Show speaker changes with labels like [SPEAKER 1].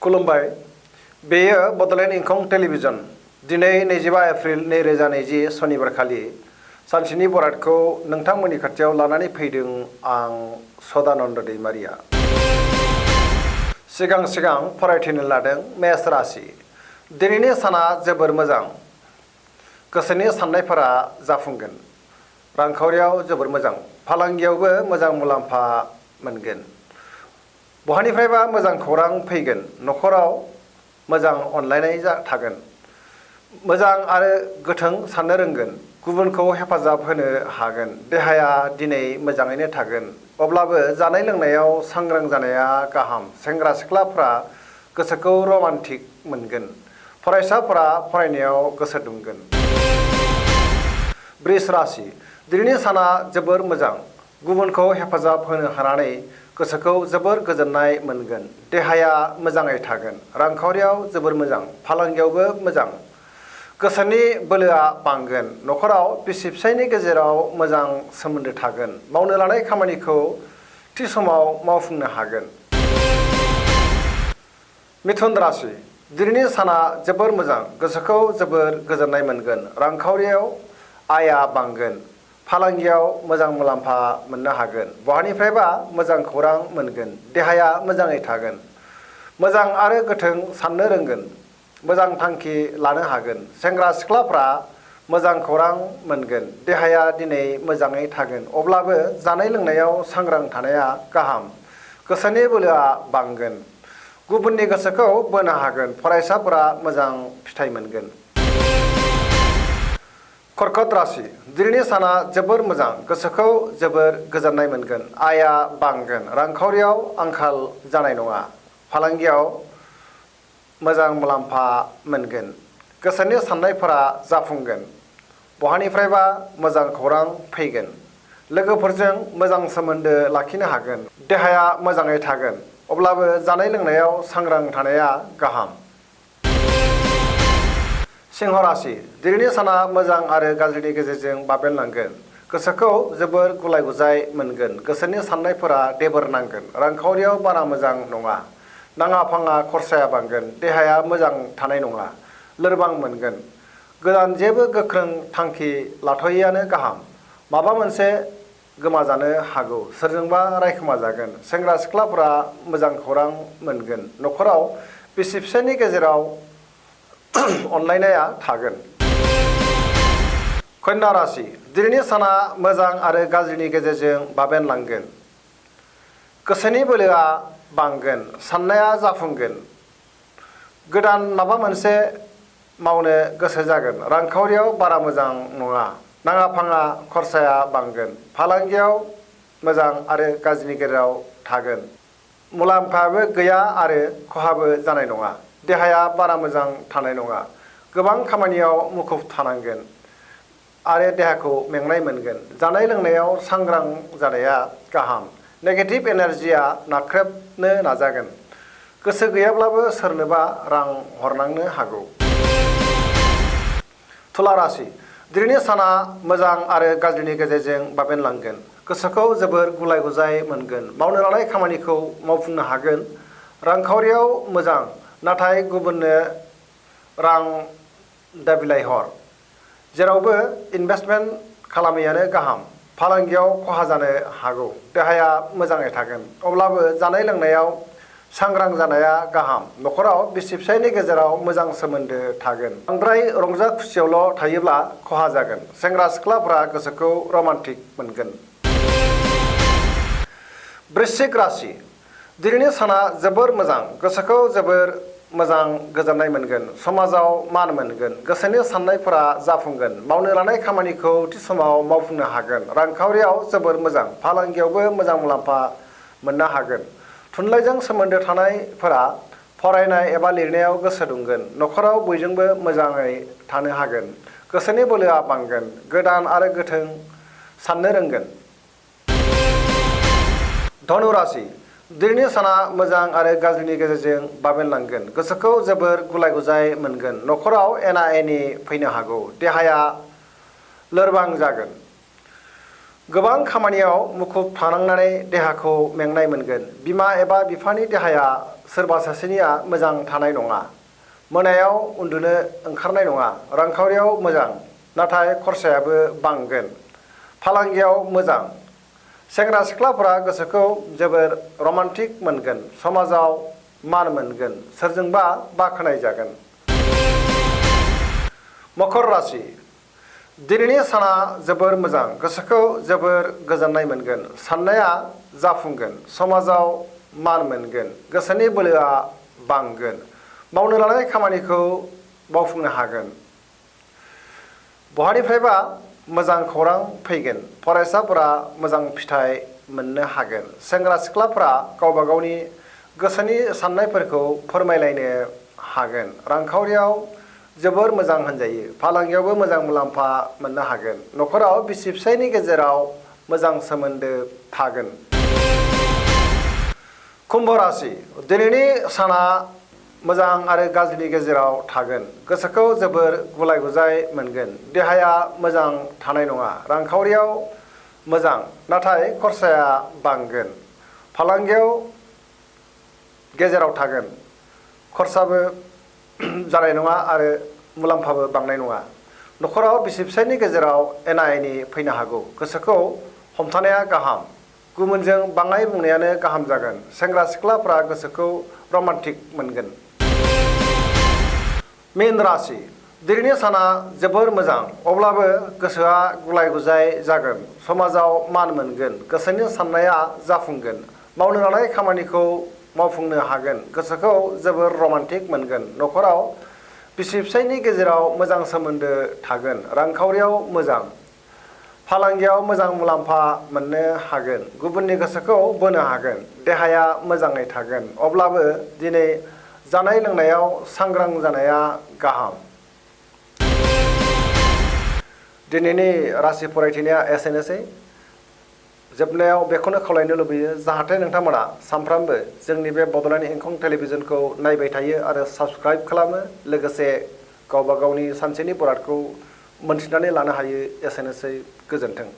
[SPEAKER 1] खुलुमबाय बेयो बड'लेण्ड इंखं टेलिभिजन दिनै 25 एप्रिल 2020 शनिबारखालि सानसेनि बरादखौ नोंथांमोननि खाथियाव लानानै फैदों आं सदानन्द दैमारिया। सिगां फरायथिनो लादों मेष राशि। दिनैनि साना जोबोर मोजां। गोसोनि साननायफोरा जाफुंगोन। रांखावरियाव जोबोर मोजां। फालांगियावबो मोजां मुलाम्फा मोनगोन। बहानिफ्रायबा मोजां खौरां फैगोन। न'खराव मोजां अनलायनाय थागोन। मोजां आरो गोथों साननो रोंगोन। गुबुनखौ हेफाजाब होनो हागोन। देहाया दिनै मोजाङैनो थागोन। अब्लाबो जानाय लोंनायाव सांग्रां जानाया गाहाम। सेंग्रा सिख्लाफ्रा गोसोखौ रमान्टिक मोनगोन। फरायसाफोरा फरायनायाव गोसो दुंगोन। वृष राशि। दिनैनि साना जोबोर मोजां। गुबुनखौ हेफाजाब होनो हानानै गोसोखौ जोबोर गोजोननाय मोनगोन। देहाया मोजाङै थागोन। रांखावरियाव जोबोर मोजां। फालांगियावबो मोजां। गोसोनि बोलोआ बांगोन। न'खराव बिसि फिसायनि गेजेराव मोजां सोमोन्दो थागोन। मावनो लानाय खामानिखौ थि समाव मावफुंनो हागोन। मिथुन राशि। दिनैनि साना जोबोर मोजां। गोसोखौ जोबोर गोजोननाय मोनगोन। रांखावरियाव आयआ बांगोन। फालांगियाव मोजां मुलाम्फा मोननो हागोन। बहानिफ्रायबा मोजां खौरां मोनगोन। देहाया मोजाङै थागोन। मोजां आरो गोथों साननो रोंगोन। मोजां थांखि लानो हागोन। सेंग्रा सिख्लाफ्रा मोजां खौरां मोनगोन। देहाया दिनै मोजाङै थागोन। अब्लाबो जानाय लोंनायाव सांग्रां थानाया गाहाम। गोसोनि बोलोआ बांगोन। गुबुननि गोसोखौ बोनो हागोन। फरायसाफोरा मोजां फिथाइ मोनगोन। कर्कट राशि। दिनैनि साना जोबोर मोजां। गोसोखौ जोबोर गोजोननाय मोनगोन। आयआ बांगोन। रांखावरियाव आंखाल जानाय नङा। फालांगियाव मोजां मुलाम्फा मोनगोन। गोसोनि साननायफोरा जाफुंगोन। बहानिफ्रायबा मोजां खौरां फैगोन। लोगोफोरजों मोजां सोमोन्दो लाखिनो हागोन। देहाया मोजाङै थागोन। अब्लाबो जानाय लोंनायाव सांग्रां थानाया गाहाम। सिंह राशि। दिनैनि साना मोजां आरो गाज्रिनि गेजेरजों बाबेनलांगोन। गोसोखौ जोबोर गुलाय गुजाय मोनगोन। गोसोनि साननायफोरा देबोर नांगोन। रांखावरियाव बारा मोजां नङा। नाङा फाङा खरसाया बांगोन। देहाया मोजां थानाय नङा। लोरबां मोनगोन। गोदान जेबो गोख्रों थांखि लाथ'यैआनो गाहाम। माबा मोनसे गोमाजानो हागौ। सोरजोंबा रायखोमाजागोन। सेंग्रा सिख्लाफोरा मोजां खौरां मोनगोन। न'खराव बिसि फिसायनि गेजेराव अनलायनाया थागोन। कन्या राशि। दिनैनि साना मोजां आरो गाज्रिनि गेजेरजों बाबेनलांगोन। गोसोनि बोलोआ बांगोन। साननाया जाफुंगोन। गोदान माबा मोनसे मावनो गोसो जागोन। रांखावरियाव बारा मोजां नङा। नाङा फाङा खरसाया बांगोन। फालांगियाव मोजां आरो गाज्रिनि गेजेराव थागोन। मुलाम्फायाबो गैया आरो खहाबो जानाय नङा। देहाया बारा मोजां थानाय नङा। गोबां खामानियाव मुखुब थानांगोन आरो देहाखौ मेंनाय मोनगोन। जानाय लोंनायाव सांग्रां जानाया गाहाम। नेगेटिभ एनार्जिया नाख्रेबनो नाजागोन। गोसो गैयाब्लाबो सोरनोबा रां हरनांनो हागौ। तुला राशि। दिनैनि साना मोजां आरो गाज्रिनि गेजेरजों बाबेनलांगोन। गोसोखौ जोबोर गुलाय गुजाय मोनगोन। मावनो लानाय खामानिखौ मावफुंनो हागोन। रांखावरियाव मोजां, नाथाय गुबुननो रां दाबिलायहर। जेरावबो इनभेस्टमेन्ट खालामैयानो गाहाम। फालांगियाव खहा जानो हागौ। देहाया मोजाङै थागोन। अब्लाबो जानाय लोंनायाव सांग्रां जानाया गाहाम। न'खराव बिसि फिसायनि गेजेराव मोजां सोमोन्दो थागोन। बांद्राय रंजा खुसियावल' थायोब्ला खहा जागोन। सेंग्रा सिख्लाफ्रा गोसोखौ रमान्टिक मोनगोन। वृश्चिक राशि। दिनैनि साना जोबोर मोजां। गोसोखौ जोबोर मोजां गोजोननाय मोनगोन। समाजाव मान मोनगोन। गोसोनि साननायफोरा जाफुंगोन। मावनो लानाय खामानिखौ थि समाव मावफुंनो हागोन। रांखावरियाव जोबोर मोजां। फालांगियावबो मोजां मुलाम्फा मोननो हागोन। थुनलाइजों सोमोन्दो थानायफोरा फरायनाय एबा लिरनायाव गोसो दुंगोन। न'खराव बयजोंबो मोजाङै थानो हागोन। गोसोनि बोलोआ बांगोन। गोदान आरो गोथों साननो रोंगोन। धनु राशि। दिनैनि साना मोजां आरो गाज्रिनि गेजेरजों बाबेनलांगोन। गोसोखौ जोबोर गुलाय गुजाय मोनगोन। न'खराव एना एनि फैनो हागौ। देहाया लोरबां जागोन। गोबां खामानियाव मुखुब थानांनानै देहाखौ मेंनाय मोनगोन। बिमा एबा बिफानि देहाया सोरबा सासेनिया मोजां थानाय नङा। मोनायाव उन्दुनो ओंखारनाय नङा। रांखावरियाव मोजां, नाथाय खरसायाबो बांगोन। फालांगियाव मोजां। सेंग्रा सिख्लाफोरा गोसोखौ जोबोर रमान्टिक मोनगोन। समाजाव मान मोनगोन। सोरजोंबा बाख्नाय जागोन। मकर राशि। दिनैनि साना जोबोर मोजां। गोसोखौ जोबोर गोजोननाय मोनगोन। साननाया जाफुंगोन। समाजाव मान मोनगोन। गोसोनि बोलोआ बांगोन। मावनो लानाय खामानिखौ मावफुंनो हागोन। बहानिफ्रायबा मोजां खौरां फैगोन। फरायसाफोरा मोजां फिथाइ मोननो हागोन। सेंग्रा सिख्लाफोरा गावबा गावनि गोसोनि साननायफोरखौ फोरमायलायनो हागोन। रांखावरियाव जोबोर मोजां होनजायो। फालांगियावबो मोजां मुलाम्फा मोननो हागोन। न'खराव बिसि फिसायनि गेजेराव मोजां सोमोन्दो थागोन। कुम्भ राशि। दिनैनि साना मोजां आरो गाज्रिनि गेजेराव थागोन। गोसोखौ जोबोर गुलाय गुजाय मोनगोन। देहाया मोजां थानाय नङा। रांखावरियाव मोजां, नाथाय खरसाया बांगोन। फालांगियाव गेजेराव थागोन। खरसाबो जानाय नङा आरो मुलाम्फाबो बांनाय नङा। न'खराव बिसि फिसायनि गेजेराव एना एनि फैनो हागौ। गोसोखौ हमथानाया गाहाम। गुबुनजों बाङाय बुंनायानो गाहाम जागोन। सेंग्रा सिख्लाफ्रा गोसोखौ रमान्टिक मोनगोन। मीन राशि। दिनैनि साना जोबोर मोजां, अब्लाबो गोसोआ गुलाय गुजाय जागोन। समाजाव मान मोनगोन। गोसोनि साननाया जाफुंगोन। मावनो लानाय खामानिखौ मावफुंनो हागोन। गोसोखौ जोबोर रमान्टिक मोनगोन। न'खराव बिसि फिसायनि गेजेराव मोजां सोमोन्दो थागोन। रांखावरियाव मोजां। फालांगियाव मोजां मुलाम्फा मोननो हागोन। गुबुननि गोसोखौ बोनो हागोन। देहाया मोजाङै थागोन। अब्लाबो दिनै जानाय लोंनायाव सांग्रां जानाया गाहाम। दिनैनि राशि फरायथिनाया एसेनोसै। जोबनायाव बेखौनो खावलायनो लुबैयो, जाहाथे नोंथांमोना सानफ्रामबो जोंनि बे बड'लेण्ड इंखं टेलिभिजनखौ नायबाय थायो आरो साबस्क्राइब खालामो। लोगोसे गावबा गावनि सानसेनि बरादखौ मोनथिनानै लानो हायो। एसेनोसै। गोजोन्थों।